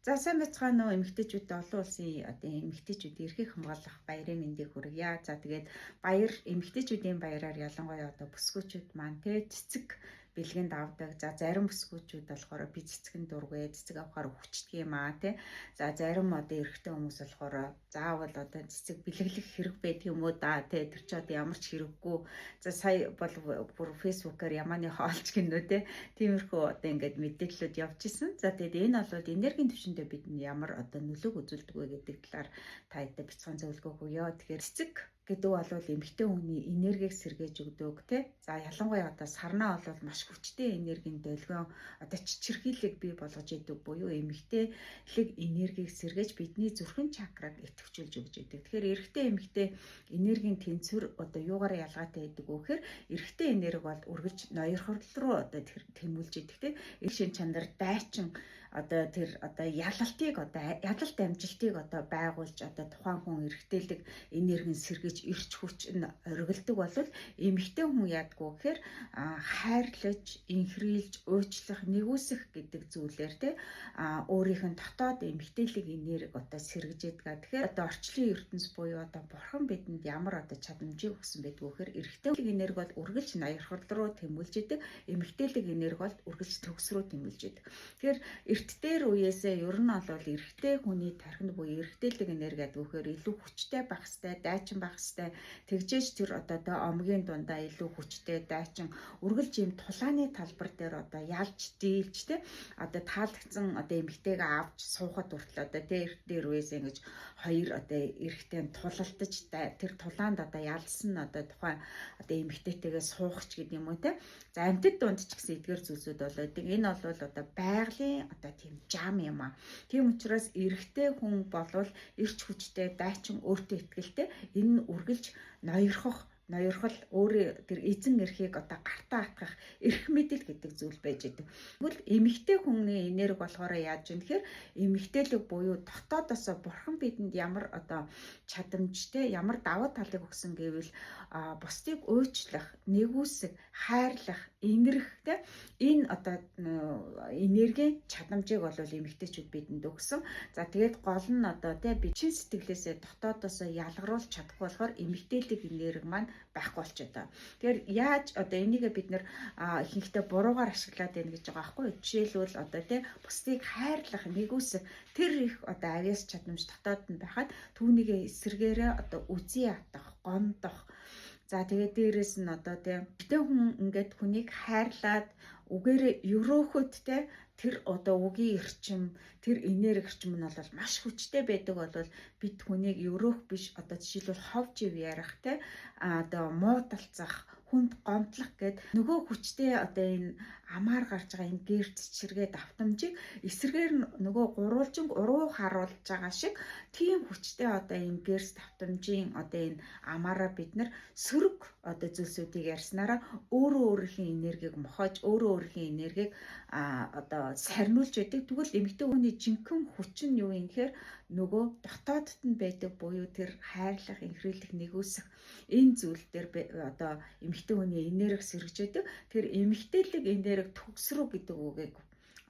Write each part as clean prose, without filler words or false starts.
За, сайн байцгаана уу, эмэгтэйчүүдээ? Олон улсын одоо эмэгтэйчүүдийн эрхийг хамгаалах баярын мэндийг хүргье. За, тэгээд баяр, эмэгтэйчүүдийн баяраар ялангуяа одоо бүсгүүчүүд маань цэцэг бэлгэнд авдаг. За, зарим бүсгүүчүүд болохоор би цэцгэн дургүй, цэцэг авахаар өвчдөг юм аа тий. За, зарим одоо эрэгтэй хүмүүс болохоор заавал одоо цэцэг бэлэглэх хэрэг байдаг юм уу да тий. Тэр чи одоо ямар ч хэрэггүй. За, сая бол бүр фэйсбүүкээр ямааны хоолч гинөө тий. Тиймэрхүү одоо ингээд мэдээллүүд явж исэн. За, тэгээд энэ бол энергийн түвшиндээ бидэнд ямар одоо нөлөөг үзүүлдэг вэ гэдэг талаар та хэд бяцхан зөвлөгөө өгье. Тэгэхээр цэцэг гэдэг бол эмэгтэй хүний энергийг сэргээж өгдөг тий. За, ялангуяа одоо сарнаа бол маш хүчтэй энергийн долгион, одоо чичирхийлэг бий болгож идэг буюу эмэгтэйлэг энергийг сэргээж, бидний зүрхэн чакраг идэвхжүүлж өгч идэг. Тэгэхээр эрэгтэй, эмэгтэй энергийн тэнцвэр одоо юугаар ялгаатай байдаг вэ гэхээр эрэгтэй энерги бол үргэлж ноёрхол руу одоо тэмүүлж идэг тий. Эр шин чанар, дайчин, одоо тэр одоо ялалтыг, одоо ялалт амжилтыг одоо байгуулж, одоо тухайн хүн эрэгтэйлэг энергийн сэргэж, эрч хүч нь оргилдог бол эмэгтэй хүн яадгүй гэхээр хайрлаж, инхрийлж, уучлах, нигүүлсэх гэдэг зүйлээр те өөрийнх нь дотоод эмэгтэйлэг энерги одоо сэргэж яадаг. Тэгэхээр одоо орчлын ертөнц буюу одоо бурхан бидэнд ямар одоо чадамжийг өгсөн байдгүй гэхээр эрэгтэйлэг энерги бол үргэлж ноёрхол руу тэмүүлж идэг, эмэгтэйлэг энерги бол үргэлж төгс рүү тэмүүлж идэг. Тэгэхээр эрт дээр үеэсээ ер нь бол эрэгтэй хүний тархинд буюу эрэгтэйлэг энерги гэдэг үхээр илүү хүчтэй байх хэвээр, дайчин байх хэвээр, тэгжээж тэр одоо омгийн дундаа илүү хүчтэй, дайчин, үргэлж ийм тулааны талбар дээр одоо ялж дийлж те, одоо таалагдсан одоо эмэгтэйгээ авч суухад хүртэл одоо те, эрт дээр үеэсээ ингэж хоёр одоо эрэгтэй тулалдаж, тэр тулаанд одоо ялсан нь одоо тухайн одоо эмэгтэйтэйгээ суух ч гэдэг юм уу те. За, амьтад дунд ч гэсэн эдгээр зүйлсүүд болоод энэ бол одоо байгалийн одоо тийм жам юм а. Тийм учраас эрэгтэй хүн болвол эрч хүчтэй, дайчин, өөртөө итгэлтэй, энэ нь үргэлж ноёрхох, ноёрхол, өөрөө тэр эзэн эрхийг одоо гартаа атгах эрх мэдэл гэдэг зүйл байж идэг. Тэгвэл эмэгтэй хүний энерги болохоор яаж юм гэхээр эмэгтэйлэг буюу дотоодосоо бурхан бидэнд ямар одоо чадамжтай, ямар давуу талыг өгсөн гэвэл бусдыг уучлах, нигүүлсэх, хайрлах, инэрх те, энэ одоо энергийн чадамжийг бол эмэгтэйчүүд бидэнд өгсөн. За, тэгээд гол нь одоо те, би чин сэтгэлээсээ дотоодосоо ялгаруулж чадахгүй болохоор эмэгтэйлэг энерги маань байхгүй болчиход байгаа. Тэгэхээр яаж одоо энийгээ бид нэр ихэнхдээ буруугаар ашиглаад байна гэж байгаа байхгүй юу? Жишээлбэл, одоо те, бусдыг хайрлах, нигүүлсэх тэр их одоо авьяас чадамж дотоод нь байхад түүнийгээ эсрэгээрээ одоо үзий ятах, гомдох. За, тэгээд дээрэс нь одоо тийм гэтээ хүн ингээд хүнийг хайрлаад үгээрээ өрөөхөд те, тэр одоо үгийн эрчим, тэр энерги эрчим нь бол маш хүчтэй байдаг бол бид хүнийг өрөөх биш, одоо жишээлбэл хов жив ярих те, одоо муудалцах, хүнд гомдлох гэд нөгөө хүчтэй одоо энэ амаар гарч байгаа энэ гэрц чиргээ давтамжийг эсрэгээр нөгөө гурвалжин уруу харуулж байгаа шиг тийм хүчтэй одоо энэ гэрц давтамжийн одоо энэ амаараа бид нар сөрөг одоо зүйлсүүдийг ярьснараа өөрөө өөрийнхөө энергийг мохоож, өөрөө өөрийнхөө энергийг одоо сарниулж байдаг. Тэгвэл эмэгтэй хүний жинхэнэ хүч нь юу юм гэхээр нөгөө дотоодд нь байдаг буюу тэр хайрлах, инхрийлэх, нигүүлсэх энэ зүйл дээр одоо эмэгтэй хүний энерги сэргэж байдаг. Тэр эмэгтэйлэг энерги төгс рүү гэдэг үгийг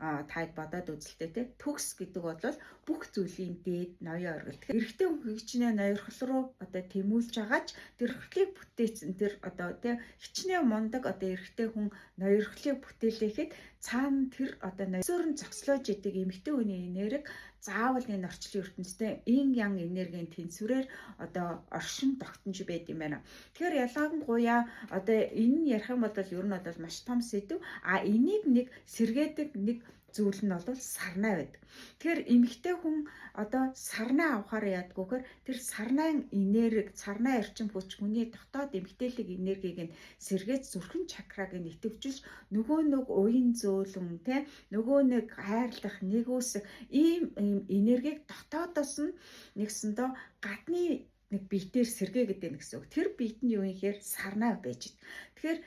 таад бодоод үзэлтэй те. Төгс гэдэг бол бүх зүйлийн дээд ноёо оргил. Тэгэхээр эрэгтэй хүн хичнээн ноёрхол руу одоо тэмүүлж байгаа ч тэр эрхлийг бүтээсэн тэр одоо те, хичнээн мундаг одоо эрэгтэй хүн ноёрхлыг бүтээлэхэд цаана тэр одоо ноёсоор нь зогслоож идэг эмэгтэй хүний энерги заавал энэ орчлон ертөнцтэй ин ян энергийн тэнцвэрээр одоо оршин тогтнож байд юм байна. Тэгэхээр ялангуяа одоо энэ нь ярих юм бол ер нь бол маш том сэдэв. А энийг нэг сэргээдэг нэг зүйл нь бол сарнай байдаг. Тэгэхээр эмэгтэй хүн одоо сарнай авахаар яадгүй гэхээр тэр сарнайн энерги, сарнай эрчим хүч хүний дотоод эмэгтэйлэг энергийг нь сэргээж, зүрхэн чакраг нь идэвхжүүлж, нөгөө нэг уян зөөлөн те, нөгөө нэг хайрлах, нигүүлсэх ийм энергийг дотоодоос нь нэгсэндээ гадны нэг биетээр сэргээ гэдэг нэг гэсэн үг. Тэр биет нь юу юм гэхээр сарнай байж. Тэгэхээр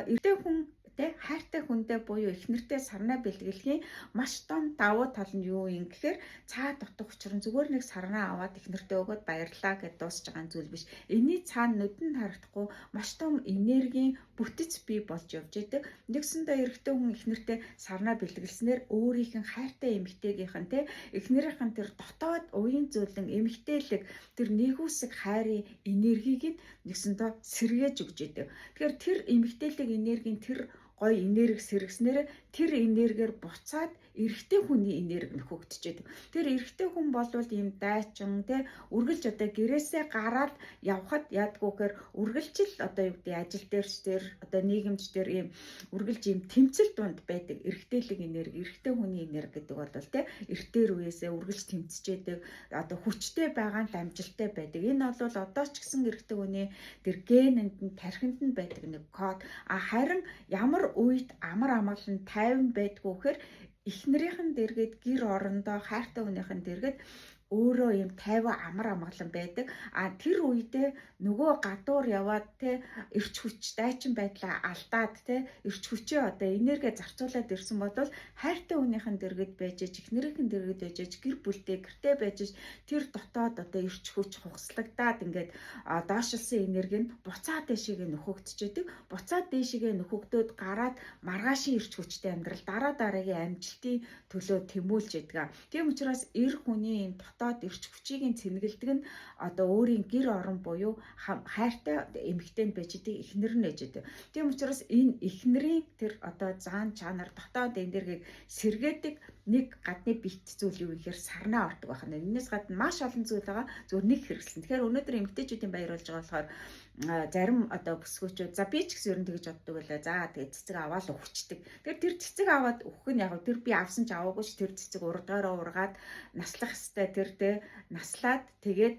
эрэгтэй хүн тэ хайртай хүндээ буюу эхнэртэй сарнай бэлгэлхийн маш том давуу тал нь юу юм гэхээр цаа дутуу учран зүгээр нэг сарнай аваад эхнэртэй өгөөд баярлаа гэд дуусч байгаа зүйл биш. Энийний цаана нүдэнд харагдахгүй маш том энергийн бүтэц бий болж явж идэг. Нэгсэндээ эрэгтэй хүн эхнэртэй сарнай бэлгэлснээр өөрийнх нь хайртай эмэгтэйгийнх нь тэ эхнэрийнх нь тэр дотоод уян зөөлөн эмэгтэйлэг тэр нэгүсэг хайрын энергийг нь нэгсэндээ сэргээж өгч идэг. Тэгэхээр тэр эмэгтэйлэг энергийн тэр гоё энерги сэргэснээр тэр энергиэр буцаад эрэгтэй хүний энерги нөхөгдөж. Тэр эрэгтэй хүн болвол ийм дайчин те үргэлж одоо гэрээсээ гараад явхад яадгүй гэхээр үргэлжил одоо юу гэдэг ажил дээрч тэр одоо нийгэмч тэр ийм үргэлж ийм тэмцэл дунд байдаг эрэгтэйлэг энерги, эрэгтэй хүний энерги гэдэг бол те эртээр үеэсээ үргэлж тэмцэж одоо хүчтэй байгаа нь амжилттай байдаг. Энэ бол одоо ч гэсэн эрэгтэй хүний тэр генэнд нь тархинд нь байдаг нэг код. А харин ямар үед амар амгалан тайван байдгүй гэхээр эхнэрийнх нь дэргэд гэр орондоо хайртай хүнийх нь дэргэд өөрөө юм тайван амар амгалан байдаг. А тэр үедээ нөгөө гадуур яваад те эрч хүч дайчин байдлаа алдаад те эрч хүчээ одоо энерги зарцуулаад ирсэн бол хайртай хүнийх нь дэргэд байж аж эхнэрийнх нь дэргэд байж аж гэр бүлтэй гэртээ байж аж тэр дотоод одоо эрч хүч хугаслагадаад ингээд доошилсан энерги нь буцаад дээшээгээ нөхөгдчихэдэг. Буцаад дээшээгээ нөхөгдөөд гараад маргаашийн эрч хүчтэй амьдрал дараа дараагийн амжилтын төлөө тэмүүлж яадаг. Тийм учраас эр хүний энэ дотоод эрч хүчийг нь цэнгэлдэг нь одоо өөрийн гэр орон буюу хайртай эмэгтэйнд байж идэг эхнэр нь байж идэг. Тийм учраас энэ эхнэрийн тэр одоо заан чанар дотоод энергийг сэргээдэг нэг гадны бит зүйл юу гэхээр сарнаа ордог байна. Энээс гадна маш олон зүйл байгаа. Зүгээр нэг хэрэглэн. Тэгэхээр өнөөдөр эмэгтэйчүүдийн баяр болж байгаа болохоор зарим одоо бүсгүүчүүд за би ч гэсэн ер нь тэгж боддог байлаа. За тэгээ цэцэг аваад өгчдөг. Тэгэхээр тэр цэцэг аваад өгөх нь яг тэр би авсан ч аваагүй ч тэр цэцэг урдгаараа ургаад наслах хэвээр тэр тэ наслаад тэгээд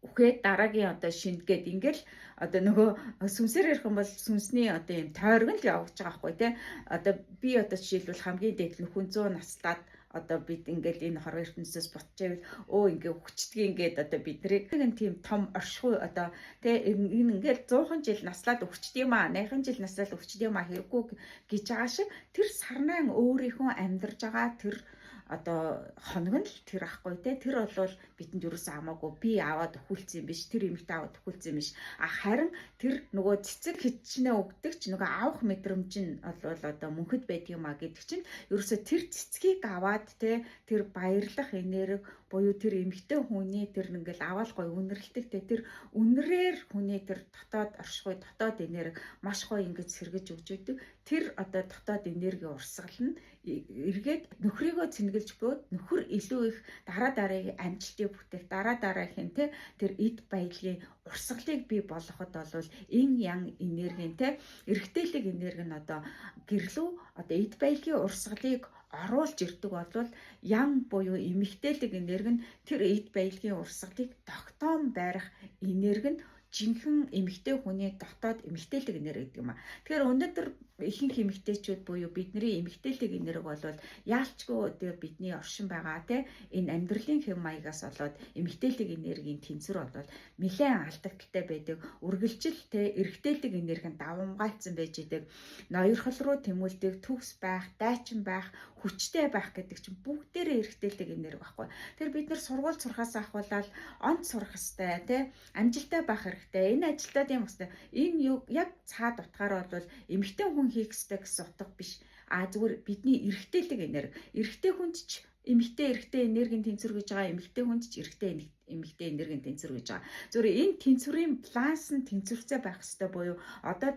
үхээд дараагийн одоо шингээд ингээл одоо нөгөө сүнсээр ярих юм бол сүнсний одоо юм тойрог нь л явагдаж байгаа байхгүй тий. Одоо би одоо жишээлбэл хамгийн дээд нь хүн 100 наслаад одоо бид ингээл энэ хорвоо ертөнцөөс ботчихвол өө ингээ хүчдэг ингээд одоо биднийг нэг тийм том оршихуй одоо тий энэ ингээл 100 жил наслаад өгчдөг юм аа 80 жил наслаад өгчдөг юм аа хэрэггүй гэж байгаа шиг тэр сарнаан өөрийнхөө амьдарж байгаа тэр одоо хоног нь л тэр ахгүй те тэр бол бидэнд юусэн хамаагүй би аваад өхүүлсэн юм биш тэр эмэгтэй аваад өхүүлсэн юм биш. А харин тэр нөгөө цэцэг хичнээн өгдөг ч нөгөө авах мэдрэмж нь бол одоо мөнхөд байдаг юм а гэдэг чинь ерөөсө тэр цэцгийг аваад те тэр баярлах энерги буюу тэр эмэгтэй хүний тэр ингээл аваал гоё үнэрлдэг те тэр үнрээр хүний тэр дотоод оршихуй дотоод энерги маш гоё ингэж сэргэж өгч өгдөг. Тэр одоо дотоод энергийн урсгал нь эргээд нөхрийгөө цэнгэлж бөөд нөхөр илүү их дараа дараагийн амжилтыг бүтээх дараа дараагийн те тэр эд баялагын урсгалыг бий болгоход бол ин ян энергийн те эрэгтэйлэг энерги нь одоо гэрлүү одоо эд баялагын урсгалыг оруулж ирдэг бол ян буюу эмэгтэйлэг энерги нь тэр эд баялагын урсгалыг тогтоон барих энерги нь жинхэнэ эмэгтэй хүний дотоод эмэгтэйлэг энерги гэдэг юм а. Тэгэхээр өнөөдөр ихэнх эмэгтэйчүүд буюу бидний эмэгтэйлэг энерги бол яалчгүй одоо бидний оршин байгаа те энэ амьдралын хэв маягаас болоод эмэгтэйлэг энергийн тэнцвэр бол нэлээд алдагдaltaй байдаг. Үргэлжил те эрэгтэйлэг энерги нь давамгайлцсан байж идэг. Ноёрхол руу тэмүүлдэг, төгс байх, дайчин байх, хүчтэй байх гэдэг чинь бүгдээрээ эрэгтэйлэг энерги байхгүй. Тэр бид нар сургууль сурахаас ахуулаад онц сурах хэвээр те амжилттай байх хэрэгтэй. Энэ ажилдаа тийм хэвээр. Энэ юу яг цаад утгаараа бол эмэгтэй хүн хийх ёстой гэсэн утга биш. А зүгээр бидний эрэгтэйлэг энерги. Эрэгтэй хүнд ч эмэгтэй эрэгтэй энергийн тэнцвэр гэж байгаа, эмэгтэй хүнд ч эрэгтэй эмэгтэй энергийн тэнцвэр гэж байгаа. Зүгээр энэ тэнцвэрийн баланс нь тэнцвэртэй байх ёстой буюу одоо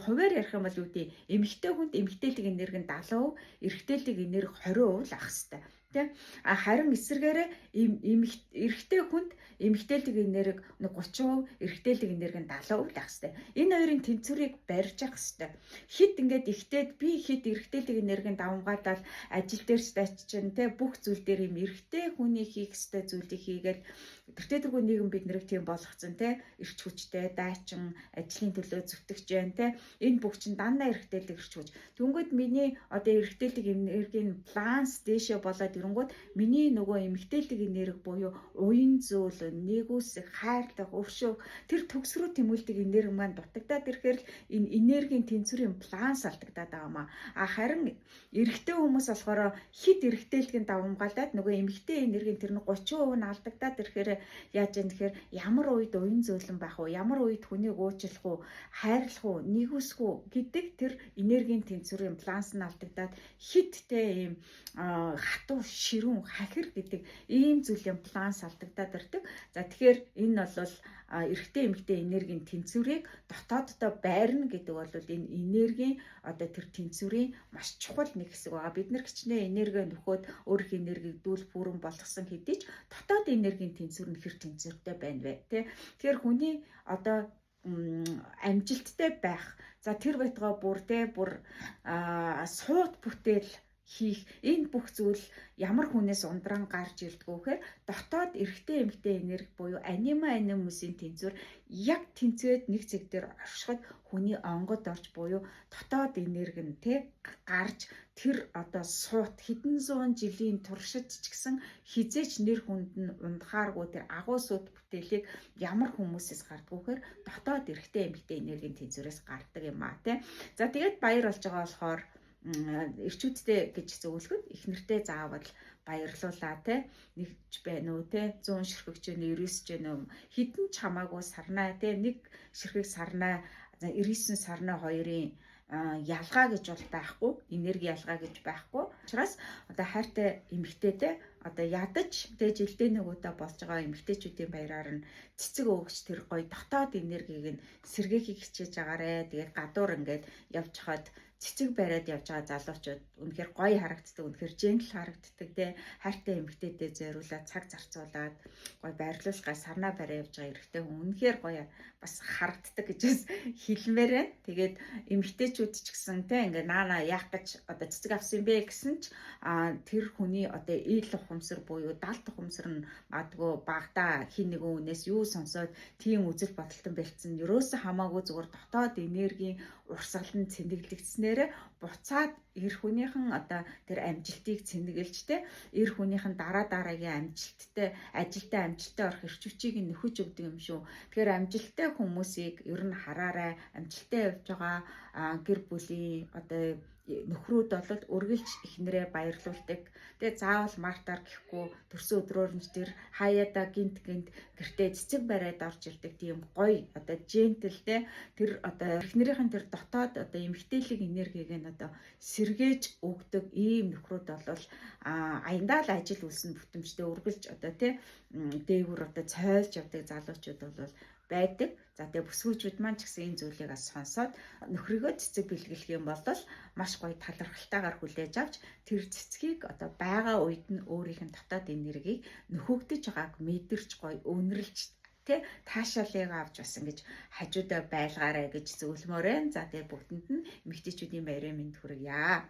хувиар ярих юм бол юу гэдэг эмэгтэй хүнд эмэгтэйлэг энерги нь 70%, эрэгтэйлэг энерги 20% л ах ёстой. Тэ? А харин эсвэргээрээ эрэгтэй хүнд эмэгтэйлэг энерги нэг 30%, эрэгтэйлэг энерги нь 70% л ах хэвээр. Энэ хоёрын тэнцвэрийг барьж явах хэвээр. Хит ингээд ихтэй би хит эрэгтэйлэг энергийн давамгайлал ажил дээр ч чинь тэ бүх зүйл дээр юм эрэгтэй хүний хийх хэвээр зүйлийг хийгээл тэртээ тэргүй нийгэм бид нэрийг тийм болгоцсон тэ эрч хүчтэй дайчин ажлын төлөө зүтгэж जैन тэ энэ бүх чинь дандаа эрэгтэйлэг эрч хүч. Тэнгүүд миний одоо эрэгтэйлэг энергийн баланс дээшээ болоод Тэрэнгүүд миний нөгөө эмэгтэйлэг энерги буюу уян зөөл, нэгүсэх, хайрлах, өршөөх тэр төгс рүү тэмүүлдэг энерги маань дутагдаад ирэхээр л энэ энергийн тэнцвэрийн баланс алдагдаад байгаа юм аа. А харин эрэгтэй хүмүүс болохоор хит эрэгтэйлгийн давамгаалаад нөгөө эмэгтэй энергийн тэр нэг 30% нь алдагдаад ирэхээр яаж юм тэгэхээр ямар үед уян зөөлөн байх уу, ямар үед хүнийг уучлах уу, хайрлах уу, нэгүсэх үү гэдэг тэр энергийн тэнцвэрийн баланс нь алдагдаад хиттэй ийм хатуу, ширүүн, хахир гэдэг ийм зүйлийн баланс алдагдаад ирдэг. За, тэгэхээр энэ бол эрэгтэй эмэгтэй энергийн тэнцвэрийг дотооддоо байрна гэдэг бол энэ энергийн одоо тэр тэнцвэрийн маш чухал нэг хэсэг байгаа. Бид нар хичнээн энерги нөхөөд өөрийнхөө энергийг дүүл бүрэн болгосон хэдий ч дотоод энергийн тэнцвэр нь хэр тэнцвэртэй байна вэ, тэ? Тэгэхээр хүний одоо амжилттай байх, за, тэр байтугай бүр те бүр суут бүтээл хийх энэ бүх зүйл ямар хүнээс ундран гарч ирдэг вэ гэхээр дотоод эрэгтэй эмэгтэй энерги буюу анима анимусын тэнцвэр яг тэнцвээд нэг цэг дээр оршиход хүний онгод орж буюу дотоод энерги нь тэ гарч тэр одоо суут хэдэн зуун жилийн туршид ч гэсэн хизээч нэр хүнд нь ундахааргүй тэр агуу суут бүтээлийг ямар хүмүүсээс гардггүй гэхээр дотоод эрэгтэй эмэгтэй энергийн тэнцвэрээс гардаг юм а тэ. За, тэгээд баяр болж байгаа болохоор эрчүүдтэй гэж зөвлөхөд их нэртэй заавал баярлуулаа те, нэгч байна уу те, 100 ширхэг ч байна, 99 ч байна уу, хідэн ч хамаагүй сарнай те, нэг ширхэг сарнай, 99 сарнай хоёрын ялгаа гэж бол байхгүй, энерги ялгаа гэж байхгүй. Учраас одоо хайртай эмэгтэйтэй одоо ядаж тэ жилдээ нэг удаа болж байгаа эмэгтэйчүүдийн баяраар нь цэцэг өгч тэр гоё дотоод энергийг нь сэргээхийг хичээж агаарэ. Тэгээд гадуур ингээд явж хаад цэцэг бариад явж байгаа залуучууд үнэхээр гоё харагддаг, үнэхээр gentle харагддаг те. Хайртай эмэгтэйдээ зориулаад цаг зарцуулаад гоё байрлуулах сарнаа бариа явж байгаа эрэгтэй хүн үнэхээр гоё бас харагддаг гэж бас хэлмээр байна. Тэгээд эмэгтэйчүүд ч гэсэн те ингээ наана яах гэж одоо цэцэг авсан бэ гэсэн ч тэр хүний одоо ил ухамсар буюу далд ухамсар нь магадгүй багадаа хин нэгэн хүнээс юу сонсоод тийм үзэл бодолтон бэлдсэн ерөөсөө хамаагүй зүгээр дотоод энергийн урсгал нь цэнэглэгдснээр буцаад эр хүнийхэн одоо тэр амжилтыг цэнэгэлж те, эр хүнийхэн дараа дараагийн амжилттай ажилдаа амжилттай орох эрч хүчийг нөхөж өгдөг юм шүү. Тэгэхээр амжилттай хүмүүсийг ер нь хараарай. Амжилттай явж байгаа гэр бүлийн одоо нөхрүүд бол үргэлж эхнэрээ баярлуулдаг. Тэгээ заавал мартаар гэхгүй төрсөн өдрөөр нь тэр хаяада гинт гинт гэртээ цэцэг бариад орж ирдэг тийм гоё одоо gentle те, тэр одоо эхнэрийнхэн тэр дотоод одоо эмэгтэйлэг энергийг нь одоо сэргээж өгдөг ийм нөхрүүд бол аяндаа л ажил үйлсэн бүтэмжтэй үргэлж одоо те дээгүр одоо цойлж явдаг залуучууд бол байдаг. За, тэгээ бүсгүйчүүд маань ч гэсэн энэ зүйлийг бас сонсоод нөхрийгөө цэцэг бэлгэлэх юм бол маш гоё талархалтайгаар хүлээж авч тэр цэцгийг одоо байгаа үед нь өөрийнх нь дотоод энергийг нөхөгдөж байгааг мэдэрч гоё өнөрлж тэ таашаалыг авч бас ингэж хажуудаа байлгаарай гэж зөвлөмөр байна. За, тэгээ бүгдэнд нь эмэгтэйчүүдийн баярын мэнд хүргье.